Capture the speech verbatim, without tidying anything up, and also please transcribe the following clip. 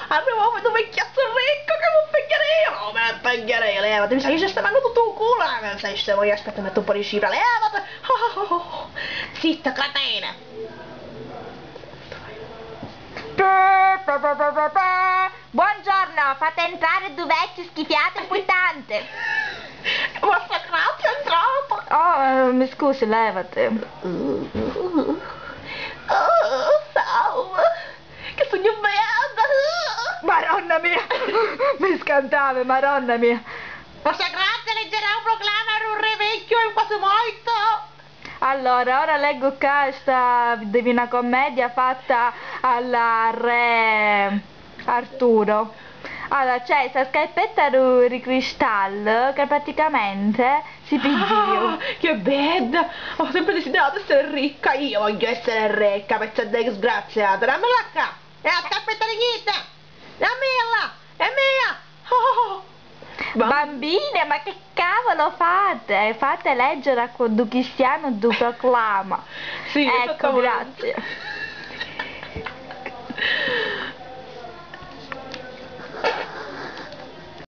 Arrivò un vecchiazzu riccu che mi pigghiarìa, oh, mi pigghiarìa, levati, mi stai sistemando tutto il culo, eh, mi stai sistemando, aspetta, metto un po' di cifra, levati, oh, oh, oh, oh. Zitta, cretena. Buongiorno, fate entrare due vecchie schifiate e puttante. Vostra grazia, entrate. Oh, eh, mi scusi, levati. Oh, salve. Che sugnu beata! Maronna mia! Mi scantavi, Maronna mia! Vostra grazia, leggerà un proclama a un re vecchio e quasi morto! Allora, ora leggo qua sta Divina Commedia fatta alla re Arturo. Allora, c'è sta scarpetta ru- ri cristallo che praticamente si pigghiu. Ah, che bedda! Ho sempre desiderato essere ricca, io voglio essere ricca, pezza de disgraziata, dammela qua! E a scarpetta di niente! Dammela! È mia! Oh! Bam- Bambine, ma che cavolo fate? Fate leggere a quando cristiano du proclama. Sì, ecco, esattamente. Grazie.